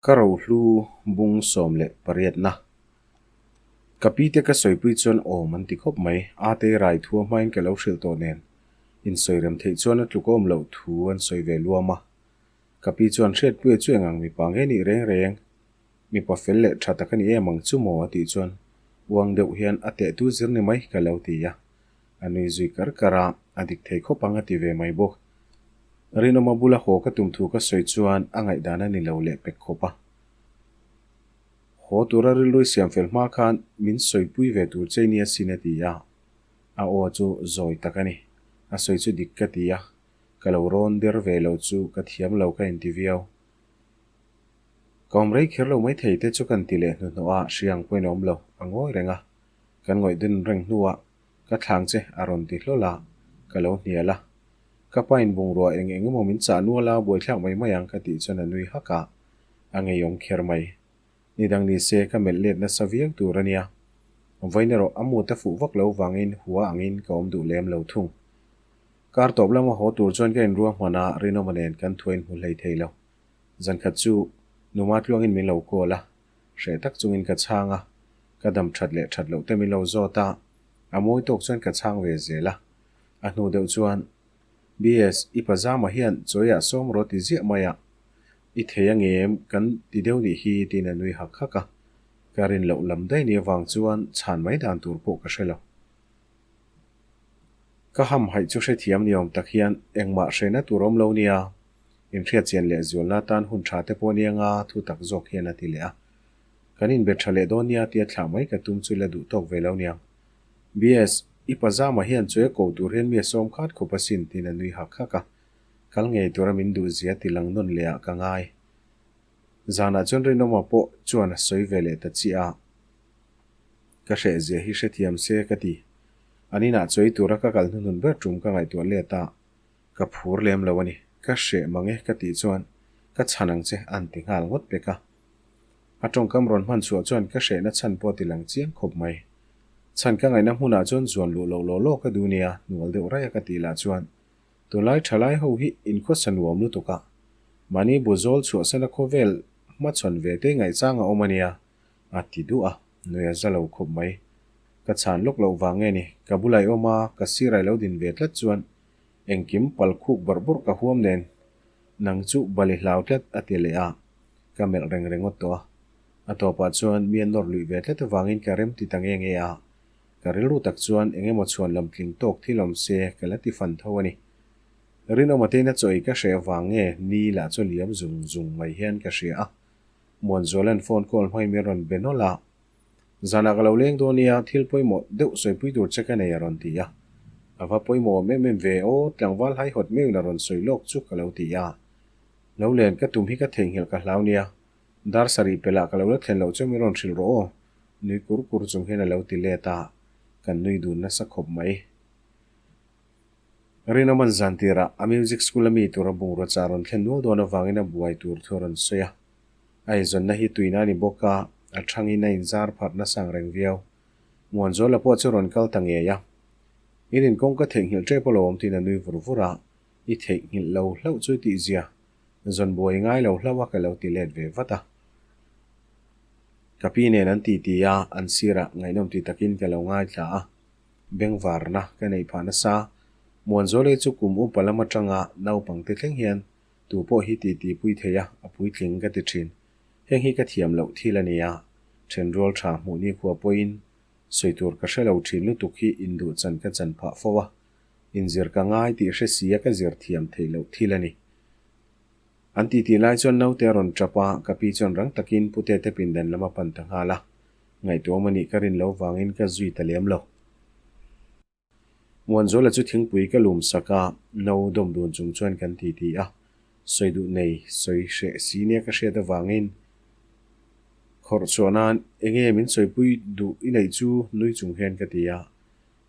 Ka rohlu bung 18 na. Ka pi te ka sawipui chuan awm an ti khawp mai. Ate rai thu a hmain ka lo hrilh tawh nen insawirem theih chuan a tluk awm loh thu an sawi ve luam a. Ka pi chuan hriatpuia chu engang mipa nge nih reng reng, mipa fel leh tha tak a ni em ang chu maw a tih chuan uang deuh hian a tehtu zir ni mai ka lo ti a. A nui zui kar kar a, a dik thei khawp ang a ti ve mai bawk. Rinawma bula haw ka tum thu ka sawi chuan a ngaihdan a ni lo leh pek khawp a. Haw tura rilrui siam fel hma khan min sawipui ve tur che nia sin a ti a. A aw chu zawi tak a ni. A sawi chu dik ka ti a, ka lo rawn der ve lo chu ka thiam lo ka inti viau. Ka awm rei kher lo maithei te chu kan ti leh hnuhnawh a, hriang pawhin a awm lo, a ngawi reng a. Kan ngawih dun reng hnuah Ka thlang che a rawn ti hlawl a, ka lo hnial a. Ka pa in bungrua eng eng emaw min chah nual a, buaithlak mai mai ang ka tih chuan a nui hak a, a ngeiawm kher mai. Ni dang ni se ka melh let nasa viau tur a nia. Vawiin erawh a mut a fuh vak lo vangin hua angin ka awm duh lem lo thung. Kar tawp lama haw tur chuan ka inrua hman a, Rinawma nen kan thuain hmu hlei thei lo. Zankhat chu Numa tluangin min lo call a, Hreh tak chungin ka chhang a, ka dam that leh that loh te min lo zawt a, a mawi tawk chuan ka chhang ve zel a. A hnu deuh chuan, BS, i pajama hian chawiah sawm rawh ti ziah mai a, i thei a ngem kan ti deuh nih hi tiin a nui hak hak a. Ka rin loh lam daih ni avang chuan chhan mai dan tur pawh ka hre lo. Ka ham haih chu hrethiam ni awm tak hian engmah hrehna tur awm lo nia, Inhriat chian leh zualna tan hun tha te pawh nia nga thu tak zawk hian a ti leh a. Kan inbe tha leh dawn nia tia thlah mai ka tum chu la duh tawk ve lo niang. BS, i pajama hian chawi a ko tur hian mi a sawm khat khawp asin tiin a nui hak hak a. Kal ngei tura min duh zia ti lang nawn leh ah ka ngai. Zanah chuan Rinawma pawh chuan a sawi ve leh ta chiah a. Ka hreh zia hi hrethiam se ka ti. An inah chawi tura ka kal hnuhnun ber tum ka ngaihtuah let a. Ka phur lem lo a ni. Ka hreh mang e ka tih chuan ka chhan ang che an ti nghal ngawt pek a. A tawngkam rawn hman chhuah chuan ka hrehna chhan pawh a ti lang chiang khawp mai. Chhan ka ngaihna hmunah chuan zuan luh loh law law ka duh nia, hnual deuh raih a ka tih lah chuan tunlai thalai ho hi inkhawsa nuam lutuk a, mahni bu zawl chhuahsana khawvel hmachhawn ve te ngaihchang a awm a nia, a ti duh a, nui a za lo khawp mai. Ka chhan lawk loh vang nge ni, ka bulah i awm a, ka sir a i lo din ve tlat chuan Engkim pal khuk bawrh bawrh ka huam nen, nang chu bali hlau tlat a ti leh a, ka melh reng ringawt tawh a. A tawpah chuan mi a nawr luih ve tlat avangin ka rem ti ta nge nge a, ka rilru tak chuan eng emaw chhuan lam tling tawk thil awm se ka la ti fan tho a ni. Rinawma tein a chaw ei ka hreh avang nge ni lah chu liam zung zung mai hian ka hria a. Muanzuala'n phone call hmain min rawn be nawlh a. Zanah ka lo leng dawn nia, thil pawimawh deuh sawipui tur che ka nei a rawn ti a. A va pawimawh awm em em ve aw, tlangval haihawt meuhin a rawn sawi lawk chu ka lo ti a. Lo len ka tum hi ka theihnghilh ka hlau nia, dar sarih pelh ah ka lo la thlen loh chu min rawn hrilh rawh aw, nui kur kur chung hian a lo ti let a, kan nui dun nasa khawp mai. Rinawman zan tirah a music school a mi tura bungrua chah rawn thlen nual dawn avangin a buai tur thu a rawn sawi a. A inzawnna hi tuina a ni bawk a, a thangin a inzar pharh nasa ang reng viau. Muanzuala pawh chu rawn kal ta ngei a. In inkawng ka theihnghilh tep alawm tiin a nui vur vur a, I theihnghilh lo hlauh chu tih zia, zawn buai ngai lo hlauh a ka lo ti let ve vat a. Ka pi nen an ti ti a, an sirah ngaihnawm ti takin ka lo ngaithla a, bengvarna ka neih phah nasa. Muanzuala hi chu kum upa lam atanga naupangte thleng hian Tu pawh hi ti ti pui thei a, a puitling ka ti thin. Heng hi ka thiam loh thil a nia. Thenrual tha hmuh ni khua pawhin sawi tur ka hre lo thin lutuk hi induh chan ka chan phah fo a. Inzir ka ngai tih hre sia ka zir thiam theih loh thil a ni. An ti ti lai chuan naute a rawn tap a, ka pi chuan rang takin pute te pindan lam a pan ta nghal a. Ngaihtuahawm a nih ka rin lo vangin ka zui ta lem lo. Muanzuala chu thingpui ka lum sak a, no dawm dun chung chuan kan ti ti a. Sawi duh nei, sawi hreh si nia ka hriat avangin khawrh chhuah nan enge min sawipui duh i neih chu nui chung hian ka ti a.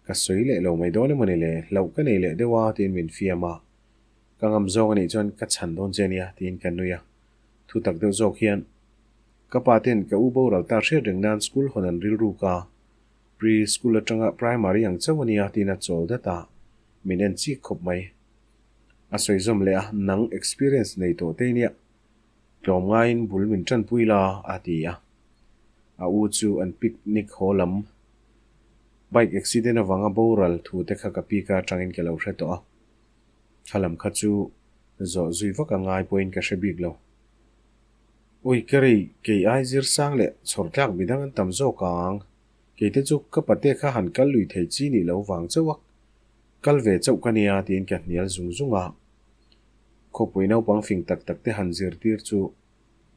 Ka sawi leh lo mai dawn emaw ni le, hlauh ka nei leh deuh a tiin min fiam a. Ka ngam zawk anih chuan ka chhan dawn che nia tiin ka nui a. Thu tak deuh zawk hian ka pa ten ka u boral ta hriat reng nan school hawn an rilruk a. Pre school atanga primary ang chauh a nia tiin a chawl dat a, min en chik khawp mai. A sawi zawm leh a, nang experience nei tawh te nia. Tlawmngaiin bul min ṭanpui la, a ti a. A u chu an picnic haw lam bike accident avanga boral thu te kha ka pi ka aṭangin ka lo hre tawh a. Kha lam kha chu zawh zui vak a ngai pawhin ka hre bik lo. Ui ka rei, kei ai zir sang leh chhawr tlak midang an tam zawk ang. Kei te chu ka pate kha han kal lui thei chi nih lo vang chauh a, kal ve chauh ka nia tiin ka hnial zung zung a. Khawpui naupang fing tak tak te han zirtir chu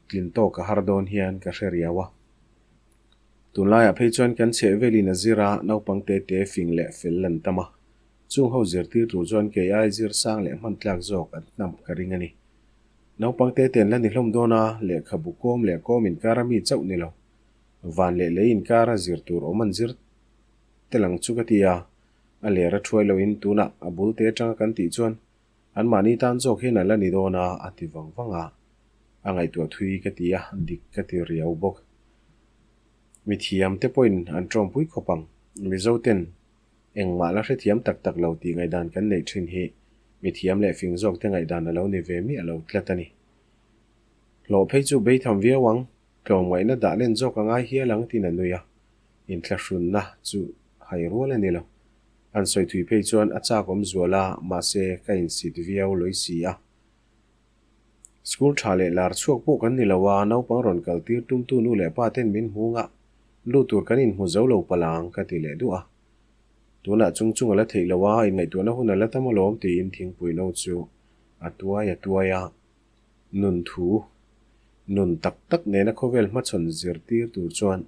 tlin tawk a har dawn hian ka hre riau a. Tunlaiah phei chuan kan chheh velin a zir a, naupang te te fing leh fel an tam a. Chung ho zirtir tur chuan kei ai zir sang leh hman tlak zawk an hnam ka ring a ni. Naupang te te an la ni hlawm dawn a, lehkhabu kawm leh kawm inkar a mi chauh ni lo. Van leh lei inkar a zir tur awm an zir tel ang chu ka ti a, a ler a thuai loin tunah a bul te atanga kan tih chuan Anmahni tan zawk hian a la ni dawn a, a ti vang vang a. A ngaihtuah thui ka ti a, dik ka ti riau bawk. Mithiam te pawhin an tawngpui khawp ang. Mizo ten engmah la hrethiam tak tak lo tih ngaihdan kan neih thin hi mithiam leh fing zawk te ngaihdan a lo ni ve miah lo tlat a ni. Hlawh phei chu beitham viau ang, tlawmngaihna dah len zawk a ngai hial ang tiin a nui a. Inthlahrunna chu hai rual a ni lo. An sawi thui phei chuan a chak awm zual a, mahse ka insit viau lawih si a. School tha leh lar chhuak pawh kan ni lo a, naupang rawn kal tir tumtu nu leh pa ten min hmu ngah, lu tur kan inhmu zo lo palang ka ti leh duh a. Tunah chung chung a la theih lo a, inngaihtuahna hun a la tam alawm tiin thingpui no chu a tuai a tuai a. Nun thu, nun tak tak nena khawvel hmachhawn zirtir tur chuan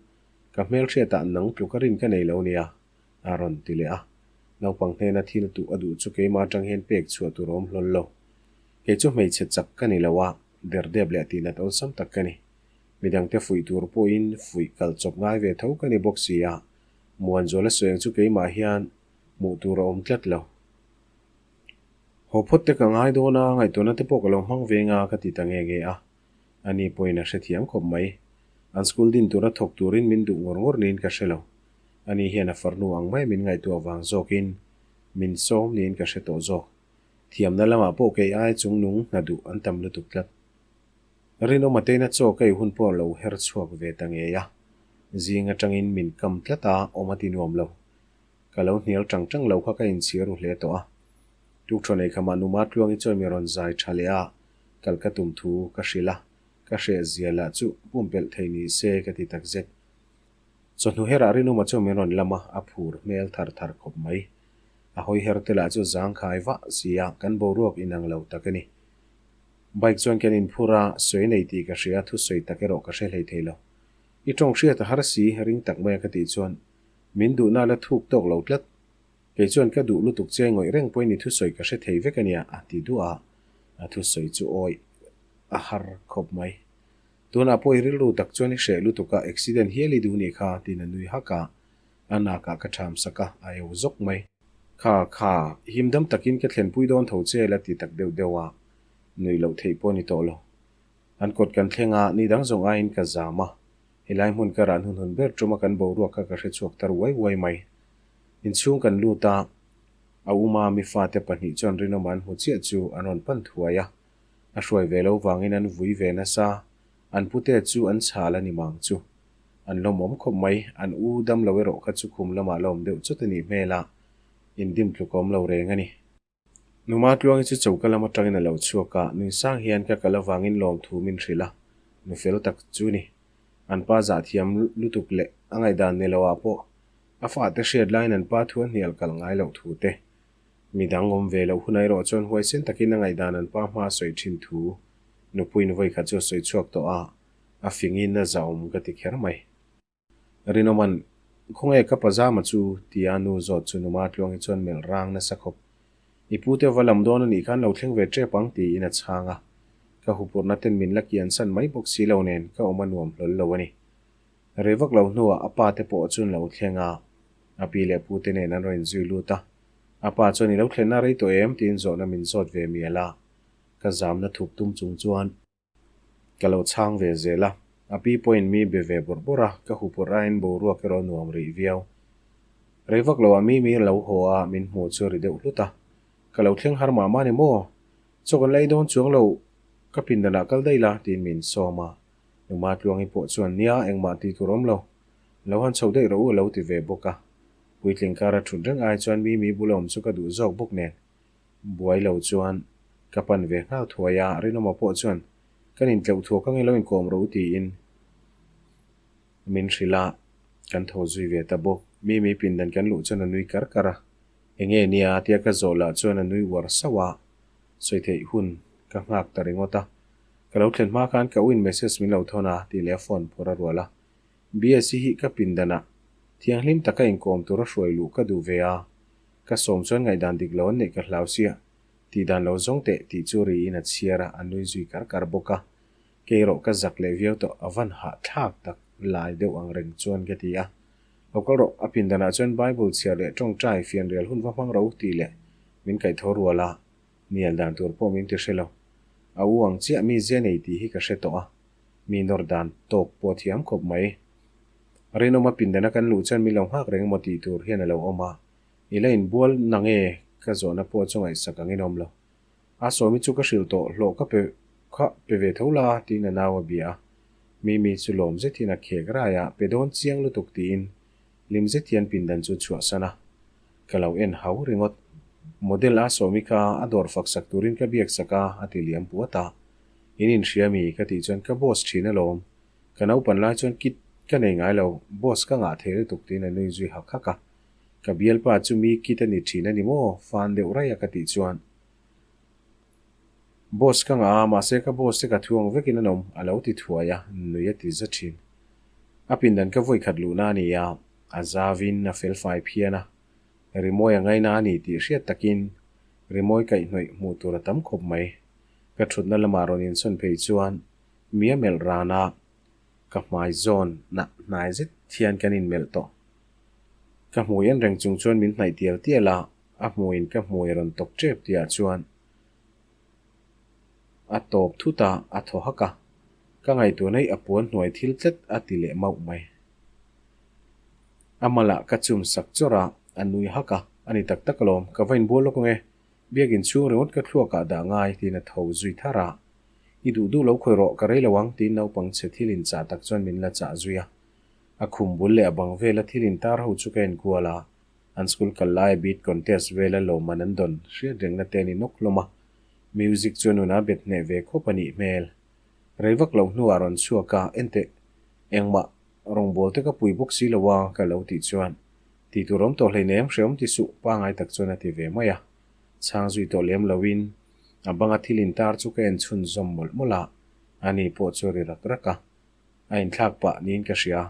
ka hmelhriatah nang tluka rin ka nei lo nia. A rawn ti leh a. Naupang hnena thil tuh a duh chu keimah atang hian pek chhuah tur a awm hlawl lo. Kei chu hmeichhe chak ka ni lo a, derdep leh tihnat awlsam tak ka ni. Midangte fuih tur pawhin fuih kal chawp ngai ve tho ka ni bawk si a, Muanzuala sawi ang chu keimah hian hmuh tur a awm tlat lo. Haw phawt te ka ngai dawn a, ngaihtuahna te pawh ka lo hmang ve nga ka ti ta nge nge a. Ani pawhin a hrethiam khawp mai. An school din tura thawk turin min duh ngawr ngawr niin ka hre lo. Ani hian a farnu ang mai min ngaihtuah vang zawkin min sawm niin ka hre tawh zawk. Thiamna lamah pawh kei ai chungnung hna duh an tam lutuk tlat. Rinawma teina chaw ka ei hun pawh lo her chhuak ve ta ngei a. Zing atangin min kam tlat a, awm a ti nuam lo. Ka lo hnial tang tang lo kha ka inchhir ru hle tawh a. Tukṭhawn ei khamah Numa Tluangi chuan mi rawn zai tha leh a, kal ka tum thu ka hrilh a, ka hreh zia lah chu pumpelh thei ni se ka ti takzet. Chawhnu herah Rinuma chu min rawn lam a, a phur hmel thar thar khawp mai. A hawi her te lah chu zangkhai vah si a, kan boruak inang lo tak a ni. Bike chuan kan inphur a, sawi nei tih ka hria, thusawi tak erawh ka hre hlei thei lo. I tawng hriat a har si, ring tak mai a ka tih chuan min duhna la thuk tawk lo tlat. Kei chuan ka duh lutuk che ngawih reng pawhin i thusawi ka hre thei vek a nia, a ti duah a, a thusawi chu awih a har khawp mai. Tunah pawh i rilru tak chuan i hreh lutuk a, accident hial i duh nih kha, tiin a nui hak a, a nakah ka ṭham sak a, a eu zawk mai. Kha, kha, himdam takin ka thlenpui dawn tho che la ti tak deuh deuh a, nuih loh theih pawh a ni tawh lo. An kawt kan thleng a, ni dang zawng aiin ka zam a, helai hmun ka rah hnunhun ber ṭuma kan boruak kha ka hre chhuak tar uai uai mai. Inchhung kan lut a, a uma mi fate pahnih chuan rinawm an hmu chiah chu an rawn pan thuai a, A hruai ve lo vangin an vui ve nasa, an pute chu an chhal a ni mang chu. An lawmawm khawp mai, an u dam lo erawh kha chu khum lamah la awm deuh chawt a nih hmel a, indim tluk a awm lo reng a ni. Numa Tluangi chu choka lam atangin a lo chhuak a, nui sang hian ka kal avangin lawmthu min hrilh a, nu fel tak chu ni. An pa zah thiam lutuk leh a ngaihdan ni loah pawh a fate hriat laiin an pa thu a hnial kal ngai loh thu te Mi dang awm ve loh hunah erawh chuan huaisen takin a ngaihdan an pa hma a sawi thin thu nupuiin vawi khat chu a sawi chhuak tawh a, a fingin a zahawm ka ti kher mai. Rinawman, Khawnge ka pajama chu? tia nu zawt chu Numa Tluangi chuan melh rang nasa khawp. I pute va lam dawn a nih khan lo thleng ve tep ang tiin a chhang a. Ka hupurna ten min la kian san mai bawk si lo nen ka awm a nuam hlawl lo a ni. Rei vak lo hnuah a pa te pawh chuan lo thleng a, a pi leh pute nen an rawn inzui lut a. A pa chuan i lo thlenna rei tawh em? tiin zawhna min zawt ve mial a, ka zamna thup tum chung chuan ka lo chhang ve zel a. A pi pawhin mi be ve bawrh bawrh a, ka hupurh aiin boruak erawh nuam rih viau. Rei vak loah mi mi lo haw a, min hmuh chu a ri deuh hlut a. Ka lo thleng har mah mah ni maw? Chaw kan la ei dawn chuang lo. Ka pindanah kal daih la, tiin min sawm a. Numa Tluangi pawh chuan, Nia, engmah tih tur awm lo. Lo han chhoh daih rawh u a lo ti ve bawk a. Puitling kara thut reng ai chuan Mimi bula awm chu ka duh zawk bawk nen. Buai lo chuan ka pan ve nghal thuai a, Rinawma pawh chuan, Kan intleuh thuak ang i lo inkawm rawh u tiin min hrilh a, kan tho zui ve ta bawk. Mimi pindan kan luh chuan a nui kar kar a, Enge nia tia ka zawh lah chuan a nui uar sauh a, sawi theih hun ka nghak ta ringawt a. Ka lo thlen hma khan ka uin message min lo thawn a tih leh a phone phawrh a rual a. BSc hi ka pindanah thianghlim taka inkawm tura hruai luh ka duh ve a, ka sawm chuan ngaihdan dik lo an neih ka hlau sia, tih dan lo zawng teh tih chu riin a chhiar a, a nui zui kar kar bawk a. Kei erawh ka zak leh viau tawh, a van hahthlak tak lai deuh ang reng chuan ka ti a. Lo kal rawh, a pindanah chuan Bible chhiar leh tawngtai fianrial hun va hmang ro tih leh min kaihthawh rual a, nial dan tur pawh min ti hre lo. A u ang chiah mi zia nei tih hi ka hre tawh a, mi nawr dan tawk pawh thiam khawp mai. Rinawma pindana kan luh chuan min lo nghak reng maw tih tur hian a lo awm a, I la inbual na nge ka zawhna pawh chu ngaihsak angin awm lo. A sawmi chu ka hrilh tawh hlawh ka pe kha pe ve tho la tiin a nau a bia a. Mimi chu lawm zet hian a khek rai a, pe dawn chiang lutuk tiin hlim zet hian pindan chu chhuahsan a. Ka lo en hau ringawt. Model a sawmi kha a dawr fak sak turin ka biak sak a, a ti liam puat a. In inhria mi ka tih chuan ka boss thin alawm. Ka naupan lai chuan kit ka nei ngai lo, boss ka ngah thei lutuk tiin a nui zui hak hak a. Ka bialpa chu mi kit a ni thin a ni maw? Fan deuh raih a ka tih chuan Boss ka ngah a, mahse ka boss te ka thu ang vekin an awm, a lo ti thuai a, nui a ti za thin. A pindan ka vawi khat luhna a ni a, a zavin a felfai phian a, rimawi a ngaina a ni tih hriat takin rimawi kaihhnawih hmuh tur a tam khawp mai. Ka thutna lamah rawn insawn phei chuan mi a melh ran a, ka hmai zawn nah hnai zet hian kan inmelh tawh. Ka hmui en reng chung chuan min hnaih tial tial a, a hmuiin ka hmui a rawn tawk tep tihah chuan a tawp thut a, a thaw hak a. Ka ngaihtuahna hi a puan hnuai thil tlat a ti leh mauh mai. A malah ka chum sak chawrh a, a nui hak a, a ni tak tak alawm, ka va inbual lawk ange, biakin chhung ringawt ka thluakah dah ngai tiin a tho zui thar a. I duh duh lo khawi rawh, ka rei lo ang tiin naupang chhe thil inchah tak chuan min la chah zui a. A khum bul leh a bang vela thil intar ho chu ka enkual a, an school kal laia beat contest vela lawmman an dawn hriat rengna te an inawk hlawm a, music chu a nuna bet hneh ve khawp a nih hmel. Rei vak loh hnuah rawn chhuak a, enteh, engmah rawngbawl te ka pui bawk si lo a, ka lo tih chuan, Tih tur awm tawh hleinem, hrehawm ti suh, pangai tak chuan a ti ve mai a. Chhang zui tawh lem loin a banga thil intar chu ka en chhunzawm mawlh mawlh a, ani pawh chu a ri rak rak a. A inthlak pah niin ka hria.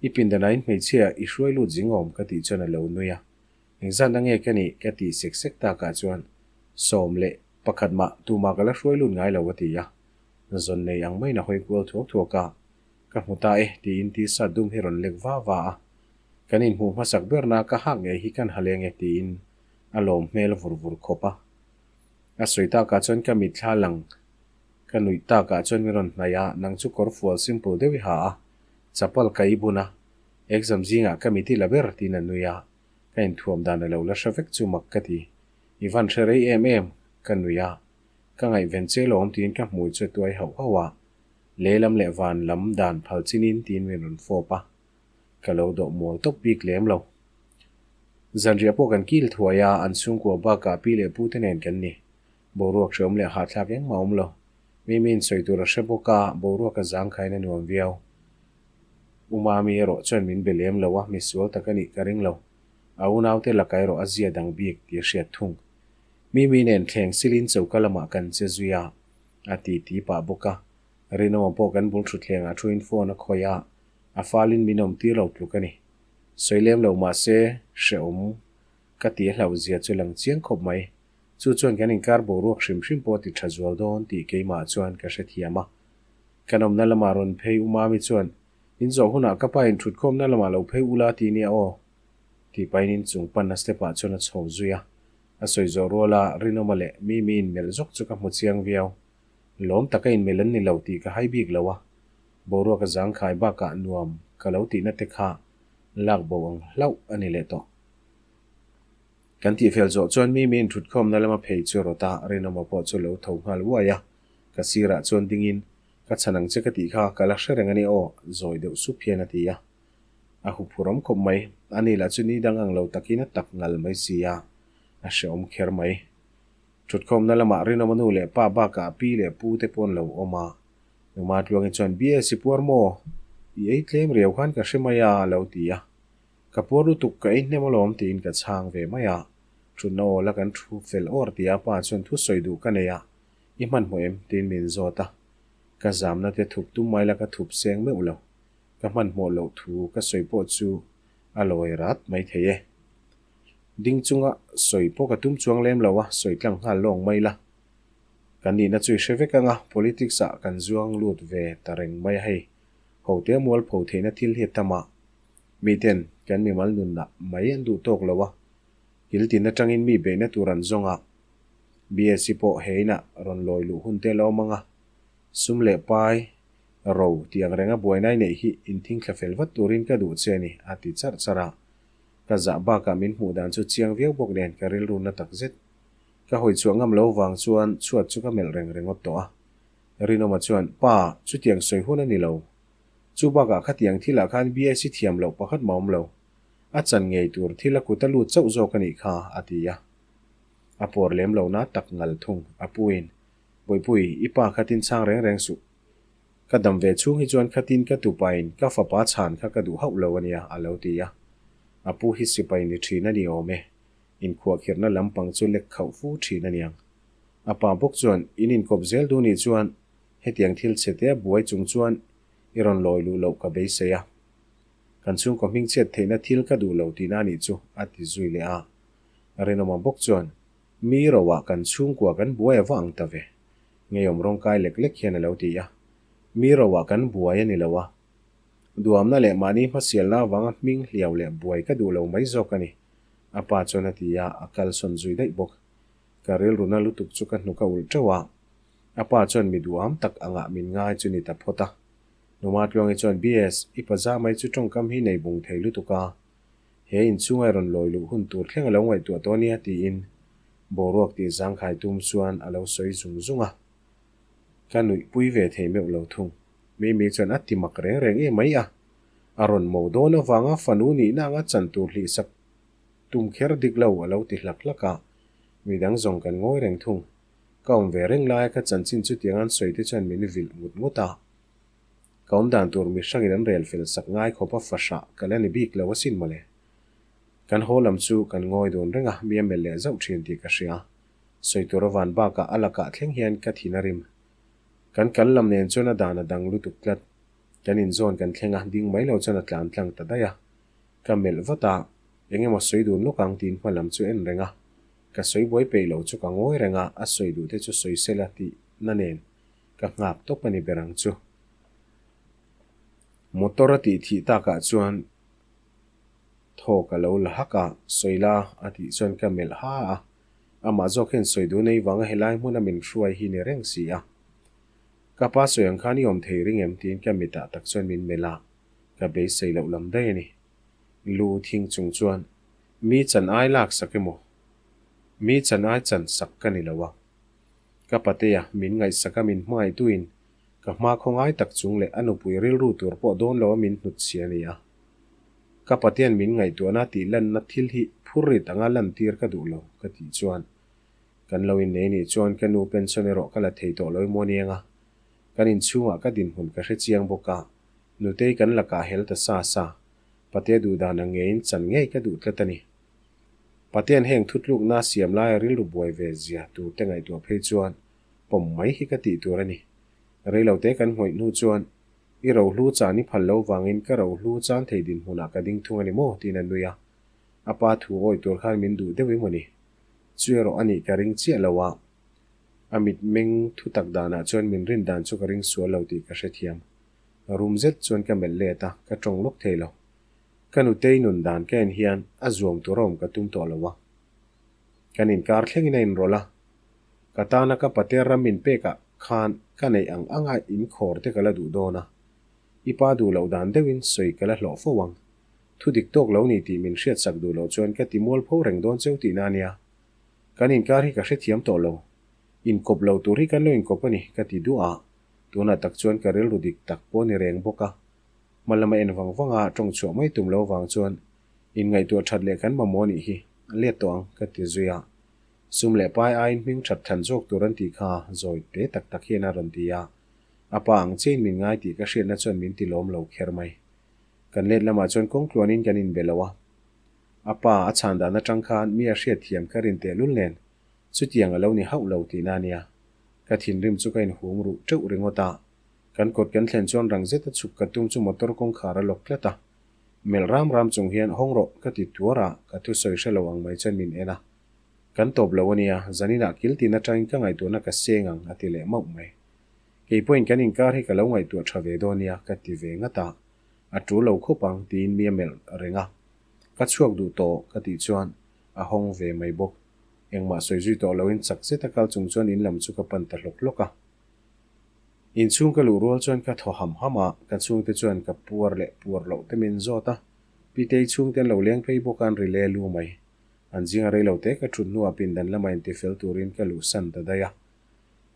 I pindanah in hmeichhia i hruai lut zing awm ka tih chuan a lo nui a. Engzatna nge ka nih ka tih sek sek takah chuan 11 mah tumah ka la hruai lut ngai lo a ti a. Zawn nei ang maiin a hawi kual thuak thuak a. Ka hmu ta e tiin tisa dum hi rawn lek va va a. Kan inhmuh hmasak berna ka hak ngei hi kan ha leng e tiin a lawm hmel vur vur khawp a. A sawi takah chuan ka mitthla lang Ka nuih takah chuan min rawn hnaih a, nang chu kawr fual simple deuh i ha a, chapal ka i bun a, exam zingah ka mit i la ber tiin a nui a, ka inthuam dan a lo la hre vek chu mak ka ti. I van hre rei em em, ka nui a, ka ngaihven che lawm tiin ka hmui chu a tuai hauh hauh a, lehlam leh van lam dan phal chinin tiin min rawn fawp a, ka lo dawh mual tawp bik lem lo. Zanriah pawh kan kil thuai a, an chhungkua bakah pi leh pu te nen kan ni. Boruak hreawm leh hahthlak engmah awm lo. Mimi in sawi tur a hre bawk a, boruak a zang khain a nuam viau. U Mami erawh chuan min be lem lo a, misual tak a nih ka ring lo. A unaute laka erawh a zia dang bik tih a hriat thung. Mimi nen thleng silin choka lamah kan che zui a, a ti ti pah bawk a. Rinawma pawh kan bul thutthlengah thuin phone a khawih a, a falin min awm tir lo tluk a ni. Sawi lem lo mahse, hrehawm ka ti a hlauhzia chu lang chiang khawp mai. Chu chuan kan inkar boruak hrim hrim pawh a ti tha zual dawn tih keimah chuan ka hrethiam a. Kan awmna lamah rawn phei u Mami chuan, In zawh hunah ka pa in thutkhawmna lamah lo phei ula ti nia aw, tih pahin inchung panna step ah chuan a chho zui a. A sawi zawh ruala Rinawma leh Mimi inmelh zawk chu ka hmu chiang viau. Lawm taka inmelh an ni lo tih ka hai bik lo a. Boruak a zangkhai bakah nuam ka lo tihna te kha lak bo ang hlauh a ni leh tawh. Kan tihfel zawh chuan mi miin thutkhawmna lama phei chu rawt a, Rinawma pawh chu lo tho nghal uai a. Ka sirah chuan dingin, Ka chhan ang che ka tih kha ka la hre reng a ni aw, zawi deuh sup hian a ti a. A huphurh awm khawp mai. Ani lah chu ni dang ang lo takin a tak ngal mai si a, a hrehawm kher mai. Thutkhawmna lamah Rinawma nu leh pa bakah pi leh pu te pawh an lo awm a. Numa Tluangi chuan, BS i puar maw? I ei tlem riau khan ka hre mai a, a lo ti a. Ka puar lutuk ka ei hnem alawm tiin ka chhang ve mai a. Thutna awl a kan thu fel awr ti a pa chuan thu sawi duh ka nei a, i hmanhmawh em? tiin min zawt a. Ka zamna te thup tum mai la ka thup seng meuh lo. Ka hmanhmawh loh thu ka sawi pawh chu a lawi rat mai thei e. Ding chunga sawi pawh ka tum chuang lem lo a, sawi tlang nghal lawng mai la. Kan nihna chu i hre vek ang a, politics ah kan zuang lut ve ta reng mai a hei. Hote mualpho theihna thil hi a tam a, miten kan mimal nunah mai an duh tawk lo a, kil tin atangin mi beihna tur an zawng a, BSc pawh he inah rawn lawi luh hun te la awm ang a, sum leh pai ro tih ang renga buaina i neih hi inthingthla fel vat turin ka duh che a ni, a ti charh charh a. Ka zah bakah min hmuh dan chu chiang viau bawk nen ka rilru na tak zet. Ka hawi chhuah ngam lo vang chuan chhuat chu ka melh reng ringawt tawh a. Rinawma chuan, Pa, chutiang sawi hun a ni lo. Chu bakah khatiang thilah khan BSc thiam loh pakhat mah awm lo. A chan ngei tur thil a kut a lut chauh zawk a nih kha, a ti a. A pawr lem lo na tak ngal thung, a puin, Bawihpui, i pa khatin chhang reng reng suh. Ka dam ve chhung hi chuan khatin ka tupain ka fapa chhan kha ka duh hauh lo a nia, a lo ti a. A pu hi sipai ni thin a ni awm e. Inkhuahkhirhna lampang chu lek khauh fu thin a niang. A pa bawk chuan, In inkawp zel duh nih chuan hetiang thil chhe te a buai chung chuan i rawn lawi luh loh ka beisei a. Kan chhungkaw hmingchhiat theihna thil ka duh lo tihna a nih chu, a ti zui leh a. Rinawma bawk chuan, Mi roah kan chhungkua kan buai a va ang ta ve. Ngeiawm rawngkai lek lek hian a lo ti a. Mi roah kan buai a ni lo a. Duamna leh mahni hmasialna avanga hming hliau leh buai ka duh lo mai zawk a ni, a pa chuan a ti a, a kalsawn zui daih bawk. Ka rilruna lutuk chu ka hnuk a ulh teuh a, a pa chuan mi duham tak angah min ngai chu ni ta phawt a. Numa Tluangi chuan, BS, i pa za mai chu tawngkam hi nei bung thei lutuk a, he inchhunga i rawn lawi luh hun tur thleng a lo ngaihtuah tawh nia tiin boruak tih zangkhai tum chuan a lo sawi zung zung a. Ka nuihpui ve thei meuh lo thung. Mimi chuan a ti mak reng reng em mai a, a rawn mo dawn avanga fanu nihna anga chan tur hlihsak tum kher dik lo a lo ti hlak hlak a, midang zawng kan ngawi reng thung. Ka awm ve reng laia ka chanchin chutiang an sawi te chuan min vilh ngut ngut a. Ka awm dan tur mi hrangin an rel fel sak ngai khawp a fahrah ka la ni bik lo asin mawle. Kan haw lam chu kan ngawi dun reng a, mi a melh leh zauh thin tih ka hria. Sawi tur a van bakah a lakah thleng hian ka thin a rim. Kan kal lam nen chuan a dan a dang lutuk tlat. Kan inzawn kan thleng a, ding mai lo chuan a tlan tlang ta daih a. Ka melh vat a, eng emaw sawi dun lawk ang tiin hma lam chu en reng a. Ka sawi buai peih lo chu ka ngawi reng a, a sawi duh te chu sawi sela tih na nen ka nghak tawp a ni ber ang chu. Motor a tih thih takah chuan thaw ka lo la hak a, sawi la a tih chuan ka melh ha a. Amah zawk hian sawi duh nei vanga helai hmuna min hruai hi ni reng si a. Ka pa sawi ang khan i awm thei ring em tiin ka mitah tak chuan min melh a, ka beisei loh lam daih a ni. Lu thing chung chuan mi chan ai lak sak emaw? Mi chan ai chan sak ka ni lo a. Ka patea min ngaihsak a min hmangaihtuin ka hma khawngai tak chung leh a nupui rilru tur pawh dawn lo a min hnut chhia a ni a. Ka patean min ngaihtuahna tih lanna thil hi phurrit anga lantir ka duh lo ka tih chuan kan lo innei nih chuan ka nu pension erawh ka la thei tawh lo emaw aniang a. Kan inchhungah ka dinhmun ka hre chiang bawk a, nutei kan lakah hel ta sa sa, patea duh dan ang ngeiin chan ngei ka duh tlat a ni. Patean heng thutlukna siam laia rilru buai ve zia tur te ngaihtuah phei chuan pawm mai hi ka tih tur a ni. Reilote kan ngawih hnu chuan I rohlu chan i phal lo vangin ka rohlu chan thei dinhmunah ka ding thung a ni maw? tiin a nui a. A pa thu awi tur khan min duh deuh emaw ni? Chu erawh a nih ka ring chiah lo a. A mitmeng thu tak danah chuan min rin dan chu ka ring sual lo tih ka hrethiam. Rum zet chuan ka melh let a, ka tawng lawk thei lo. Ka nutei nun dan ka en hian a zuam tur a awm ka tum tawh lo a. Kan inkar thlengin a inrawlh a. Ka tana ka pater ram min pekah khan ka neih ang anga inkhawr te ka la duh dawn a. I pa duh loh dan deuhin sawi ka la hlawh fo ang. Thu dik tawk lo ni tih min hriatsak duh loh chuan ka ti mual pho reng dawn cheu tihna a nia. Kan inkar hi ka hrethiam tawh lo. Inkawp lo tur hi kan lo inkawp a ni, ka ti duah a. Tunah tak chuan ka rilru dik tak pawh a ni reng bawk a. Hma lama en vang vanga tawng chhuah mai tum lo vang chuan inngaihtuah that leh kan mamawh a nih hi, let tawh ang, ka ti zui a. Sum leh pai aiin hming that thlan zawk tur an tih kha zawi te tak tak hian a rawn ti a. A pa ang chiahin min ngai tih ka hriatna chuan min ti lawm lo kher mai. Kan let lamah chuan kawng tluanin kan inbe lo a. A pa a chhan dan atang khan mi a hriatthiam ka rin tehlul nen chutiang a lo ni hauh lo tihna a nia. Ka thinrim chu ka inhum ruh teuh ringawt a. Kan kawt kan thlen chuan rang zeta chhuk ka tum chu motor kawngkhar a lawk tlat a. Melh ram ram chung hian hawng rawh ka ti tuar a, ka thusawi hre lo ang mai chuan min en a. Kan tawp lo a nia, zaninah kil tin atangin ka ngaihtuahna ka seng ang a ti leh mauh mai. Kei pawhin kan inkar hi ka lo ngaihtuah tha ve dawn nia ka ti ve ngat a, a tul lo khawp ang tiin mi a melh reng a. Ka chhuak duh tawh ka tih chuan a hawng ve mai bawk. Engmah sawi zui tawh loin chak zeta kal chung chuan in lam chu ka pan ta hlawk hlawk a. Inchhung ka luh rual chuan ka thaw ham ham a, ka chhungte chuan ka puar leh puar loh te min zawt a, Pitei chhungte an lo leng phei bawk a an ri le lu mai. An zinga rei lo te ka thut hnuah pindan lama intifel turin ka luhsan ta daih a.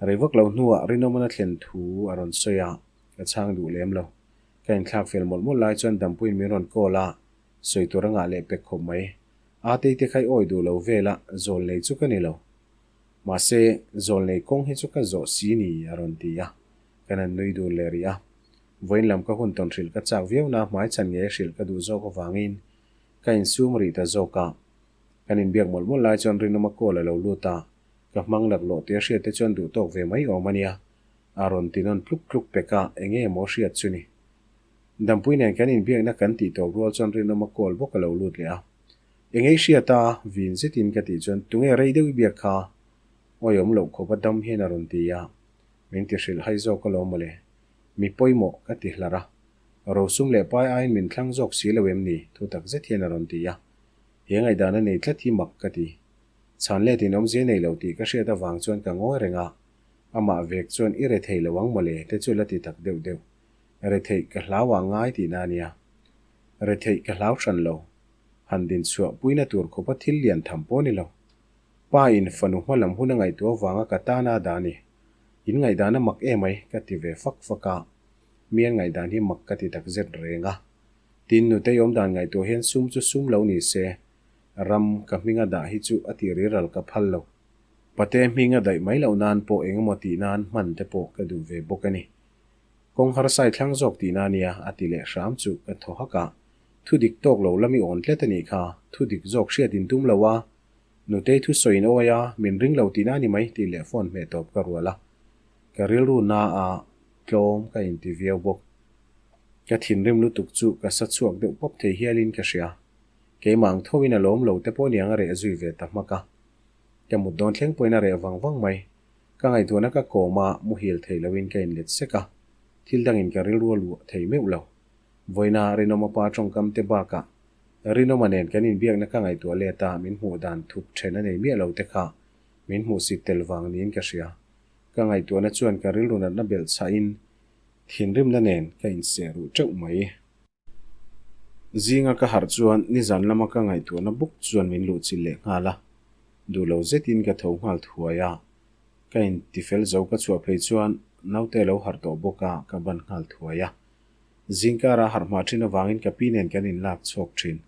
Rei vak lo hnuah Rinawmana thlen thu a rawn sawi a, ka chhang duh lem lo. Ka inthlak fel mawlh mawlh lai chuan Dampuiin min rawn call a, sawi tur a ngah leh pek khawp mai. Atei te kha i awi duh lo vel a, zawl nei chu ka ni lo. Mahse, zawl nei kawng hi chu ka zawh si ni a rawn ti a, kan han nui dun leh rih a. Vawiin lam ka hun tawn hrilh ka chak viau na hmaichhan ngei a hrilh ka duh zawk avangin ka insum rih ta zawk a. Kan inbiak mawlh mawlh lai chuan Rinawma call a lo lut a, Ka hmang laklawh tih a hriat te chuan duh tawk ve mai awm a nia. A rawn ti nawn tluk tluk pek a, enge maw hriat chu ni. Dampui nen kan inbiakna kan tih tawp rual chuan Rinawma call bawk a lo lut leh a. Enge i hriat a? Vin zetin ka tih chuan tunge rei deuh i biak kha? Awi awm loh khawp a dam hian a rawn ti a. Min ti hrilh hai zawk alawm mawle. Mi pawimawh ka ti hlar a. Rosum leh pai aiin min thlang zawk si lo em ni? Thutak zet hian a rawn ti a. He ngaihdan a nei tlat hi mak ka ti. Chhan let in awmzia nei lo tih ka hriat avang chuan ka ngawi reng a, amah vek chuan i re thei lo ang mawle te chu la ti tak deuh deuh. Re theih ka hlau ah ngai tihna a nia. Re theih ka hlau hran lo. Han din chhuah puina tur khawpa thil lian tham pawh ni lo. Pa in fanu hma lam hun a ngaihtuah avanga ka tana a dah a ni. In ngaihdan a mak emai ka ti ve fak fak a. Mi an ngaihdan hi mak ka ti tak zet reng a. Tin, nutei awmdan ngaihtuah hian sum chu sum lo ni se, Ram ka hminga dah hi chu a tih riral ka phal lo. Pate hminga daih mai loh nan pawh engemaw tih nan hman te pawh ka duh ve bawk a ni. Kawng harsai thlang zawk tihna nia a ti leh hram chu ka thaw hak a. Thu dik tawk lo lam i awn tlet a nih kha, thu dik zawk hriat in tum lo a, Nutei thu sawi in awi a, min ring lo tihna a ni mai tih leh phone hmeh tawp ka rual a. Ka rilru na a tlawm ka inti viau bawk. Ka thinrim lutuk chu ka sa chhuak deuh pawp thei hialin ka hria. Keimah ang thoin a lawm lo te pawh niang a reh zui ve ta hmak a. Ka mut dawn thleng pawhin a reh vang vang mai. Ka ngaihtuahna ka kawm a, muhil thei loin ka inlet sek a. Thil dangin ka rilru a luah thei meuh lo. Vawiina Rinawma pa tawngkam te bakah Rinawma nen kan inbiakna ka ngaihtuah let a, min hmuh dan thup then a nei miah lo te kha min hmuhsit tel vang niin ka hria. Ka ngaihtuahna chuan ka rilru natna belh chhahin thinrimna nen ka inseh ruh teuh mai. Zinga ka harh chuan nizan lama ka ngaihtuahna bawk chuan min luhchilh leh nghal a, duh lo zetin ka tho nghal thuai a. Ka intifel zo ka chhuah phei chuan naute a lo harh tawh bawk a, ka ban nghal thuai a. Zingkara harh hma thin avangin ka pi nen kan inlak chhuak thin.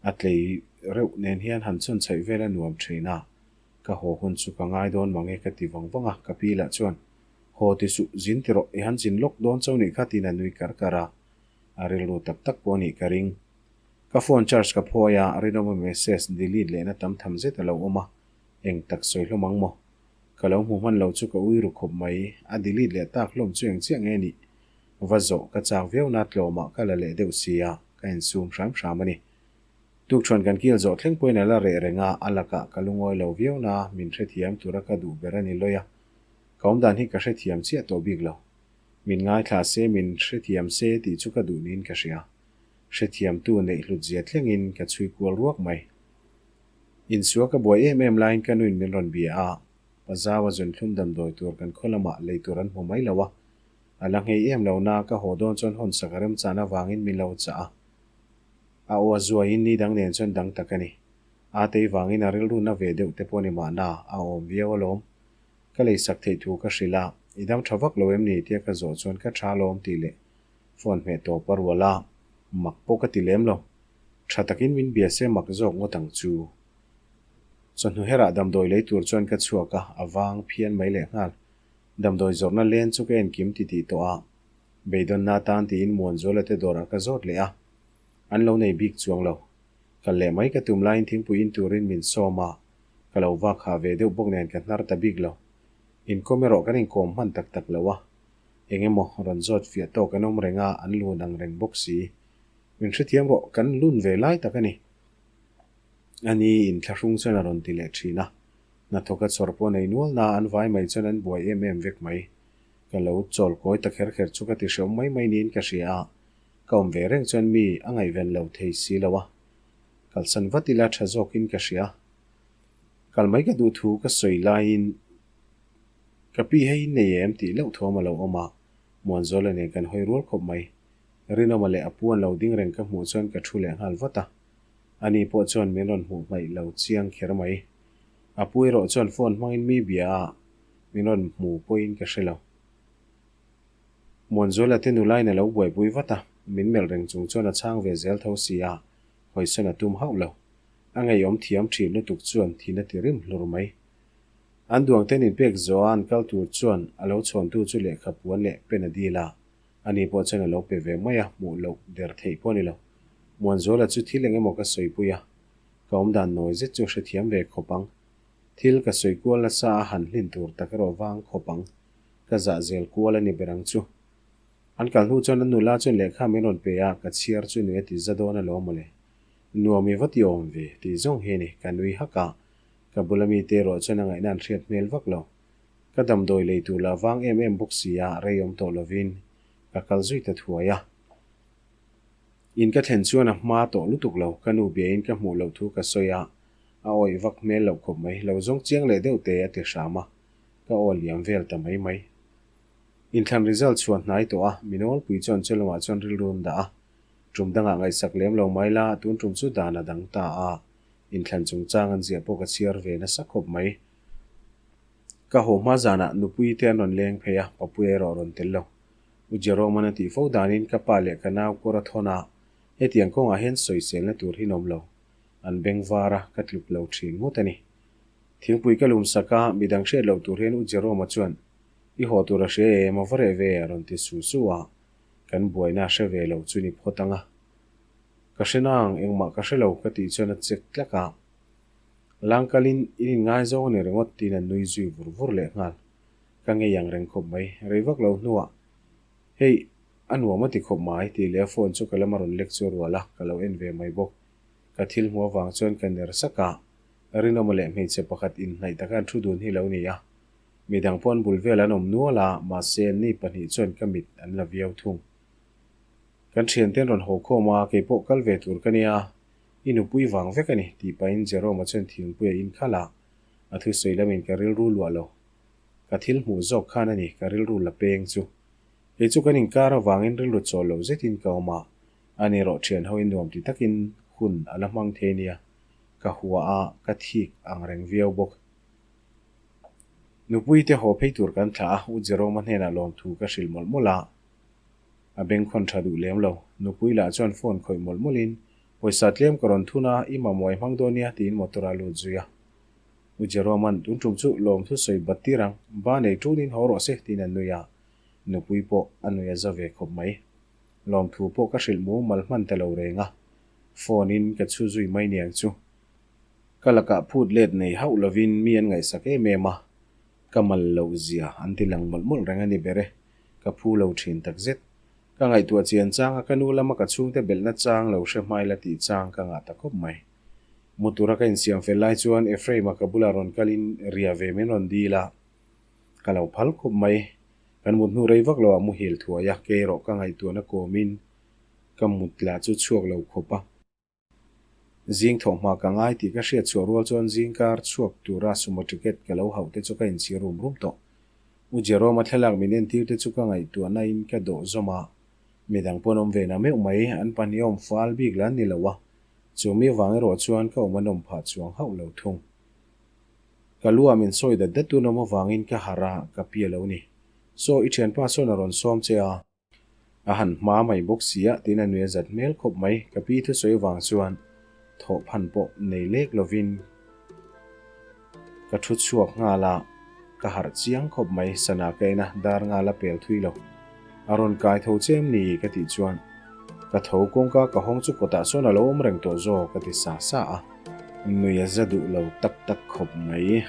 A tlei reuh nen hian han chhawn chhaih vel a nuam thin a, ka haw hun chu ka ngai dawn mange ka ti vang vang a, ka pi lah chuan, Haw ti suh, zin ti rawh, i han zin lawk dawn cho nih kha tiin a nui kar kar a. A rilru tak tak pawh a nih ka ring. Ka phone charge ka phawi a, Rinawma message delete lehna tam tham zet a lo awm a, eng tak sawi hlawm ang maw? Ka lo hmu hman lo chu ka ui ru khawp mai, a delete leh tak hlawm chu eng chiah nge nih? Va zawh ka chak viau na tlawmah ka la leh deuh si a, ka insum hram hram a ni. Tukṭhuan kan kil zawh thleng pawhin a la reh reng a, a lakah ka lungawi lo viau na, min hrethiam tura ka duh ber a ni lawi a, ka awmdan hi ka hrethiam chiah tawh bik lo. Min ngaithla se, min hrethiam se tih chu ka duh niin ka hria. Hrethiamtu neih hlut zia thlengin ka chhui kual ruak mai. Insua ka buai em em laiin ka nuin min rawn bia a, Pazaua zunthlum damdawi tur kan khaw lamah lei tur an hmu mai lo a, a la nghei em lo na ka haw dawn chuan hawnsak a remchan avangin min lo chah a. A aw a zuaiin ni dang nen chuan dang tak a ni. Atei vangin a rilru na ve deuh te pawh ni mahna a awm viau alawm. Ka leisak theih thu ka hrilh a, I dam tha vak lo em ni? tia ka zawh chuan ka tha alawm tih leh phone hmeh tawp a rual a, mak pawh ka ti lem lo. Tha takin min bia se mak zawk ngawt ang chu. Chawhnu herah damdawi lei tur chuan ka chhuak a, a vang phian mai leh nghal. Damdawi zawrhna len chu ka enkim titih tawh a, beidawnna atan tiin Muanzuala te dawrah ka zawt leh a, an lo nei bik chuang lo. Kal leh mai ka tum laiin thingpui in turin min sawm a, ka lo vak ha ve deuh bawk nen ka hnar ta bik lo. Inkawm erawh kan inkawm hman tak tak lo a, eng emaw rawn zawt fiah tawk an awm reng a, an lun ang reng bawk si. Min hrethiam rawh, kan lun ve lai tak a ni. A ni inthlahrung chuan a rawn ti leh thin a, hnathawka chawr pawh nei nual na an vai mai chuan an buai em em vek mai. Ka lo chawl kawi ta kher kher chu ka ti hreawm mai mai niin ka hria a, ka awm ve reng chuan mi a ngaihven lo thei si lo a, kalsan vat ila tha zawkin ka hria. Kal mai ka duh thu ka sawi laiin ka pi hei in nei em tih loh thuam a lo awm a, Muanzawla nen kan hawi rual khawp mai. Rinawma leh a pu an lo ding reng ka hmuh chuan ka thu leh nghal vat a, ani pawh chuan min rawn hmuh hmaih lo chiang kher mai. A pu erawh chuan phone hmangin mi bia a, min rawn hmu pawhin ka hre lo. Muanzuala te nulain a lo buaipui vat a, min melh reng chung chuan a chhang ve zel tho si a, hawisawn a tum hauh lo. A ngeiawm thiam thin lutuk chuan thin a ti rim hlur mai. An duang ten inpek zawh a an kal tur chuan a lo chhawntu chu lehkha puan leh pen a dil a, ani pawh chuan a lo pe ve mai a, hmuh loh der theih pawh a ni lo. Muanzuala chu thil eng emaw ka sawipui a, ka awmdan nawi zet chu hrethiam ve khawp ang. Thil ka sawi kual nasa a han hlin tur tak erawh vang khawp ang. Ka zah zel kual a ni ber ang chu. An kal hnu chuan an nula chuan lehkha min rawn pe a, ka chhiar chu nui a ti za dawn alawm mawle. Nuam i va ti awm ve, tih zawng hi a ni, ka nui hak a. Ka bula mite erawh chuan a ngaihna an hriat hmel vak lo. Ka damdawi lei tur lah vang em em bawk si a, rei awm tawh lovin ka kal zui ta thuai a. In ka thlen chuan a hma tawh lutuk lo, ka nu biain ka hmuh loh thu ka sawi a, a awih vak hmel loh khawp mai, lo zawng chiang leh deuh te a ti hram a, ka aw liam vel ta mai mai. Inthlan result chhuah hnai tawh a, mi nawlpui chuan chu lamah chuan rilru an dah a, tum dangah ngaihsak lem lo mai la, tun tum chu dan a dang ta a, inthlan chungchang an ziah pawh ka chhiar ve nasa khawp mai. Ka haw hma zanah nupui te an rawn leng phei a, Papuia erawh a rawn tel lo. U Jerome-a'n a tih fo danin ka pa leh ka nau kawr a thawn a, hetiang kawngah hian sawiselna tur hi nawm lo. An beng var a, ka tluk lo thin ngawt a ni. Thingpui ka lum sak a, midang hriat loh tur hian U Jerome-a chuan, I haw tur a hria em, a va reh ve, a rawn ti su su a, kan buaina a hre ve lo chu ni phawt ang a. Ka hre nang, engmah ka hre lo, ka tih chuan a chek tlak a. Langkalin in inngaizawng a ni ringawt tiin a nui zui vur vur leh nghal. Ka ngei ang reng khawp mai, rei vak lo hnuah, Hei, a nuam a ti khawp mai, tih leh a phone chu ka lama rawn lek chu a rual a, ka lo en ve mai bawk. Ka thil hmuh avang chuan ka ner sak a, Rinawma leh hmeichhe pakhat inhnaih taka an thu dun hi lo ni a. Midang pawh an bul vel an awm nual a, mahse anni pahnih chuan ka mit an la viau thung. Kan thianten rawn haw khawm a, keipawh kal ve tur ka nia, i nupui vang vek a ni, tih pahin Jerome-a chuan thingpui a inkhalh a, a thusawi lamin ka rilru luah lo. Ka thil hmuh zawk khan a ni, ka rilru la peng chu. Kei chu kan inkar avangin rilru chawl lo zetin ka awm a, ani erawh thian hoin nuam ti takin hun a la hmang thei nia, ka hua a, ka thik ang reng viau bawk. Nupui te haw phei tur kan thlah a, U Jerome-a hnenah lawmthu ka hrilh mawlh mawlh a, a bengkhawn tha duh lem lo. Nupui lah chuan phone khawih mawlh mawlhin, Pawisa tlem ka rawn thun a, i mamawh i hmang dawn nia, tiin motor a lut zui a. U Jerome-a'n tun tum chu lawmthu sawi bat tir ang, ba nei tunin haw rawh se, tiin a nui a. Nupui pawh a nui a za ve khawp mai. Lawmthu pawh ka hrilh mu mal hman ta lo reng a, phone in ka chhu zui mai niang chu. Ka lakah phut let nei hauh lovin mi an ngaihsak em em a, ka mal loh zia an ti lang mawlh mawlh reng a ni ber e, ka phu lo thin takzet. Ka ngaihtuah chian chang a ka nu lama ka chhungte belhna chang lo hre hmai la tih chang ka ngah ta khawp mai. Mu tura ka insiam fel lai chuan Ephraim-a ka bulah rawn kalin ria ve min rawn dil a, ka lo phal khawp mai. Kan mut hnu rei vak lo ah muhil thuai a, kei erawh ka ngaihtuahna kawmin ka mut lah chu chhuak lo khawp a. Zing thawh hma ka ngai tih ka hriat chhuah rual chuan zing kar chhuak tura sumo ticket ka lo hauh te chu ka inchhir rum rum tawh. U Jerome-a thlalak min entir te chu ka ngaihtuahna in ka dawh zawm a, midang pawn awm ve na meuh mai, an pahnih awm fal bik la ni lo a, chu mi vang erawh chuan ka awm a nawm phah chuang hauh lo thung. Ka lu ah min sawi dat dat tun awm avangin ka harh a, ka pi a lo ni. Saw, i thianpa sawn a rawn sawm che a. A han hma mai bawk si a, tiin a nui a zat hmel khawp mai. Ka pi thusawi avang chuan thawh phan pawh nei lek lovin ka thu chhuak nghal a, ka harh chiang khawp mai. Sana ka en a, dar nghal a pel thui lo. A rawn kai tho che em ni? ka tih chuan ka tho kawngka ka hawng chu kawtah sawn a lo awm reng tawh zawk ka ti sa sa a. Nui a za duh lo tak tak khawp mai.